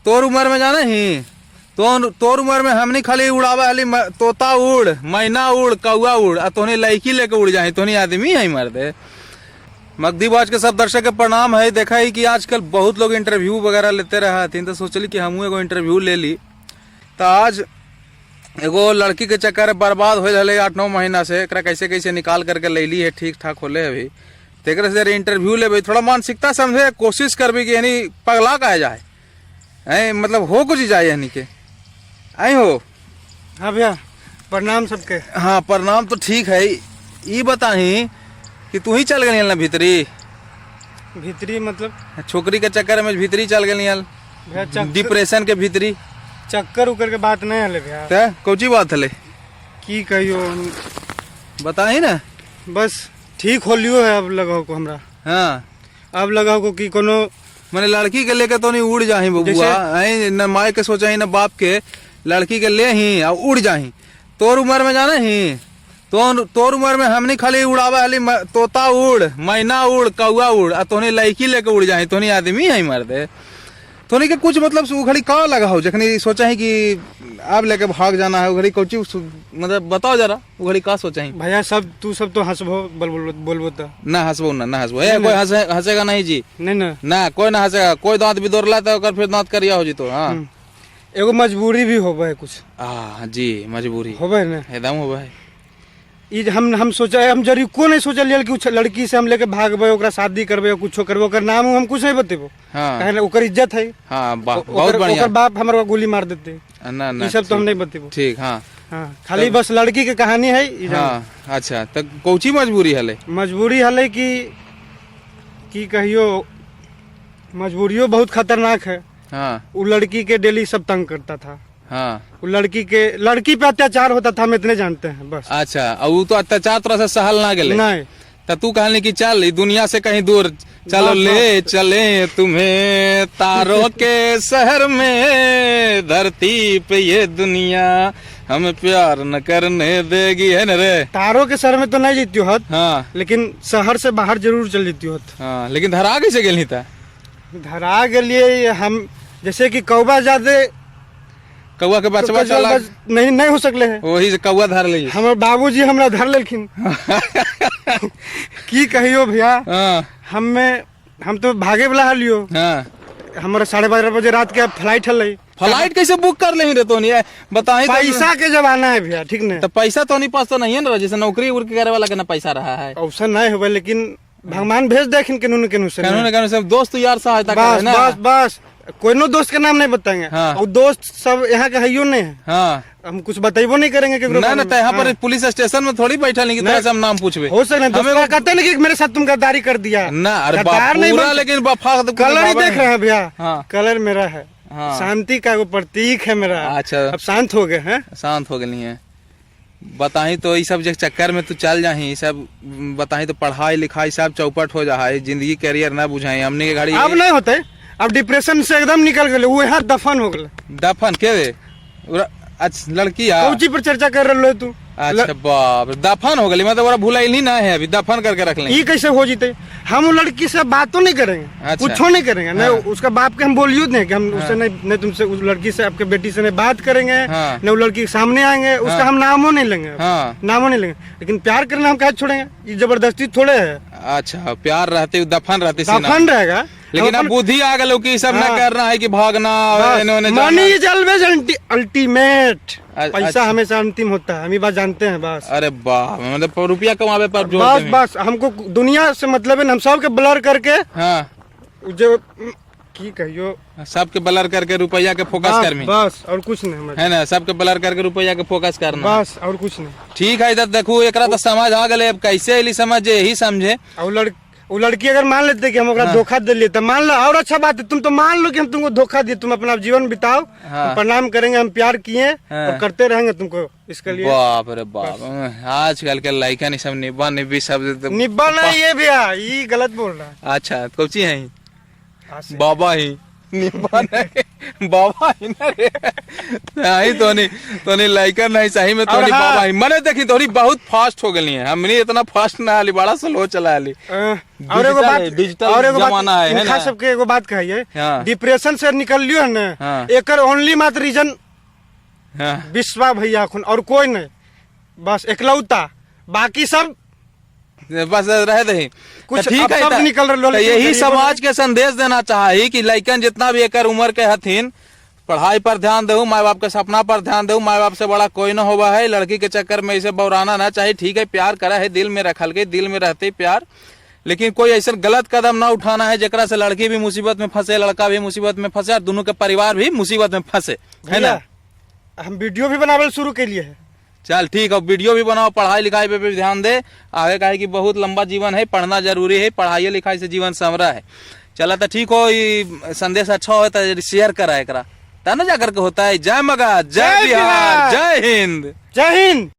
तोर उम्र में जाने ही तो तोर उम्र में हमनी खाली उड़ावे हली तोता उड़, मैना उड़, कौआ उड़, आ तोहनी लड़की लेके उड़ जाही, तोहनी आदमी है मर्दे। मगधी बाज के सब दर्शक के प्रणाम है। देखा है कि आजकल बहुत लोग इंटरव्यू वगैरह लेते रहा हथिन, तो सोचली कि हमहूँ एगो इंटरव्यू ले ली। तो आज एगो लड़की के चक्कर बर्बाद हो रहा 8-9 महीना से, एकरा कैसे कैसे निकाल करके ले ली है, ठीक ठाक होले अभी। तो एकरा से इंटरव्यू लेबे, थोड़ा मानसिकता समझे कोशिश करबी कि यानी पगला कहा जाए, ऐ मतलब हो कुछ जाए यानी के आई हो। हाँ भैया प्रणाम सबके। हाँ प्रणाम तो ठीक है, ई बताही कि तू ही चल गई ना भीतरी? भीतरी मतलब? छोकरी के चक्कर में भीतरी चल गई भैया डिप्रेशन के भीतरी। चक्कर उकर के बात नहीं हले भैया। ते कौची बात हले? की कहियो बताही ना। बस ठीक हो लियो है अब लगाओ को हमरा। हाँ अब लगाओ को कि कोनो माने लड़की के लेके तो नहीं उड़ जाही बबुआ, ऐ न माय के सोचाही न बाप के, लड़की के ले ही और उड़ जाही। तोर उम्र में जाने ही तो तोर उम्र में हमनी खाली उड़ावे हली तोता उड़, मैना उड़, कौआ उड़, आ तोहनी लड़की लेके उड़ जाही, तोहनी आदमी है मर्दे। तोहनी के कुछ मतलब उ घड़ी का लगा हो जखनी सोचा ही कि अब लेके भाग जाना है, उ घड़ी कोची मतलब बताओ जरा उ घड़ी का सोचा ही? भैया सब तू सब तो हंसबो बोलबो बोलबो तो ना हंसबो ना, ना हंसबो, ए कोई हंसेगा नहीं जी। नहीं ना ना कोई ना हंसेगा, कोई दांत भी दौड़ला तो ओकर फिर दांत करिया हो जितो। हाँ एगो मजबूरी भी होबे है कुछ। आ जी मजबूरी होबे है ना, एकदम होबे है। ई हम सोचा हम जरी को नहीं सोचलिए कि कुछ लड़की से हम लेके भागबे, ओकरा शादी करबे, कुछो करबे, ओकर नाम हम कुछ नहीं बतेबो। हाँ। काहे ना ओकर इज्जत है। हाँ, बहुत बढ़िया। ओकर बाप हमरा गोली मार देते। ना, ना, ई सब तो हम नहीं बतेबो। ठीक, हाँ। हाँ, खाली बस लड़की के कहानी है ई जान। हाँ, अच्छा, तो कौची मजबूरी हले? मजबूरी हले कि कहियो मजबूरियों बहुत खतरनाक है। हाँ। वो लड़की के डेली सब तंग करता था। हाँ। वो लड़की पे अत्याचार होता था, हम इतने जानते हैं बस। अच्छा, और वो तो अत्याचार तोरा से सहल ना गेले? नहीं। तो तू कहली कि चल ई दुनिया से कहीं दूर चलो, बस, ले बस। चले तुम्हें तारों के शहर में, धरती पे ये दुनिया हमें प्यार न करने देगी, है न रे? तारों के शहर में तो नहीं जीती होत। हाँ। लेकिन शहर से बाहर जरूर चल जीती होत। हाँ, लेकिन धरा कैसे गेली था? धरा गेलिए हम जैसे कि कौवा ज्यादा कौआ के बचवा कौआ चला नहीं, नहीं हो सकले है। वही से कौआ धर ले। हमर बाबूजी हमरा धर लेलखिन। की कहियो भैया, हाँ। हम तो भागे वाला हलियो। हाँ। हमारा 12:30 बजे रात के फ्लाइट हले। फ्लाइट कैसे बुक कर ले रे तोनी? बताई तो पैसा के जमाना है भैया, ठीक ने? तो पैसा तो नहीं पास तो नहीं है ना, जैसे नौकरी उर्की करे वाला के ना पैसा रहा है। अवसर नहीं होवे, लेकिन भगवान भेज देखिन केनू न केनू से। केनू न केनू से दोस्त यार सहायता बस, करे ना। बस, बस। कोनो दोस्त के नाम नहीं बताएंगे। हाँ। और दोस्त सब यहाँ के हइयो नहीं है। हाँ। हम कुछ बतेबो नहीं करेंगे केकरो ना, बारे ना, में। तो यहाँ पर हाँ। पुलिस स्टेशन में थोड़ी बैठल नहीं कि तोरा से हम नाम पूछबे। हो सकता है, हमें दोस्त वो कहते नहीं कि मेरे साथ तुम गद्दारी कर दिया। ना, अरे गद्दार बाप, नहीं पूरा बन लेकिन वफा तो कलर ही बाबा देख रहे हैं भैया। हाँ। कलर मेरा है। हाँ। शांति का वो प्रतीक है मेरा। अच्छा। अब शांत हो गए हैं। शांत हो गए हैं। बताही तो ये सब जे चक्कर में तू चल जाही, सब बताही तो पढ़ाई लिखाई सब चौपट हो जाए, जिंदगी करियर ना बुझाई हमने के घड़ी। अब नहीं होते, अब डिप्रेशन से एकदम निकल गए, वो यहाँ दफन हो गए। दफन के रे? अच्छा, लड़की आ। कौची पर चर्चा कर रहे हो तू? अच्छा बाप, दफन हो गई, मतलब ओकरा भुलाइल ना है, अभी दफन करके रख लेंगे। ये कैसे हो जीते? हम वो लड़की से बातों नहीं करेंगे, अच्छा। कुछो नहीं करेंगे। नहीं, हाँ। उसका बाप के हम बोलियो नहीं कि हम उससे हाँ। नहीं, नहीं तुमसे उस लड़की से आपके बेटी से नहीं बात करेंगे, हाँ। नहीं वो लड़की के सामने आएंगे, उसका हाँ। हम नामों नहीं लेंगे। हाँ। नामों नहीं लेंगे, लेकिन प्यार करना हम क्या छोड़ेंगे? ये जबरदस्ती थोड़े है। अच्छा, प्यार रहते दफन रहते सीना। दफन रहेगा, लेकिन अब बुद्धि आ गलो कि सब ना हाँ। करना है कि भागना, बस। इन्होंने जाना। Money is always ultimate. पैसा अच्छा। हमेशा अंतिम होता है, हम ये बात जानते हैं बस। अरे वाह, मतलब रुपया कमावे पर जोर बस, देवे। बस, हमको दुनिया से मतलब है, हम सबके ब्लर करके, हाँ। जो की कहियो, सबके ब्लर करके रुपया के फोकस बस, करमी। बस, और कुछ नहीं हमारे। है ना, सबके ब्लर करके रुपया के फोकस करना। बस, और कुछ नहीं। ठीक है, इधर देखो एकरा तो समझ आ गए, अब कैसे एली समझ, यही समझे। और वो लड़की अगर मान लेते कि हम ओकरा हाँ। धोखा दे लिए तो मान लो, और अच्छा बात है, तुम तो मान लो कि हम तुमको धोखा दिए, तुम अपना जीवन बिताओ, हाँ। हम प्रणाम करेंगे, हम प्यार किए हाँ। और करते रहेंगे तुमको इसके लिए। बाप रे बाप, आजकल के लड़का नहीं सब निब्बा निब्बी सब तो निब्बा नहीं ये भैया, ये गलत बोल रहा है। अच्छा, कौची है? आसे। बाबा ही निब्बा नहीं। बाबा ही ना रे। आई तोनी तोनी लइकन नहीं सही में और तोनी हाँ। बाबा ही मने देखी तोरी बहुत फास्ट हो गई है, हमनी इतना फास्ट ना आली, बड़ा स्लो चला आली। और एगो डिजिटल बात है, डिजिटल और एगो बात जमाना है, है इनका ना? सबके एगो बात कहिए, हाँ। डिप्रेशन से निकल लियो है ना, हाँ। एकर ओनली मात्र रीजन हाँ। विश्वा भैया खुन और कोई नहीं, बस एकलौता, बाकी सब बस रह दही। कुछ तो ठीक अब है शब्द निकल रहलो, तो लेकिन यही गरीबों समाज के संदेश देना चाही कि लइकन जितना भी एकर उम्र के हथिन पढ़ाई पर ध्यान देहू, माँ बाप के सपना पर ध्यान देहू, माँ बाप से बड़ा कोई न होवा है। लड़की के चक्कर में इसे बौराना ना चाहिए। ठीक है प्यार करा है, दिल में रखल के दिल में रहते प्यार, लेकिन कोई ऐसा गलत कदम ना उठाना है जकरा से लड़की भी मुसीबत में फंसे, लड़का भी मुसीबत में फंसे और दोनों के परिवार भी मुसीबत में फंसे, है ना? भैया, हम वीडियो भी बनावे शुरू के लिए है। चल ठीक है, वीडियो भी बनाओ, पढ़ाई लिखाई पे भी ध्यान दे। आगे का है कि बहुत लंबा जीवन है, पढ़ना जरूरी है, पढ़ाई लिखाई से जीवन संवरा है। चला तो ठीक हो, ये संदेश अच्छा हो तो शेयर करा एकरा, तब ना जाकर के होता है। जय मगध, जय जय बिहार, बिहार, जय हिंद, जय हिंद।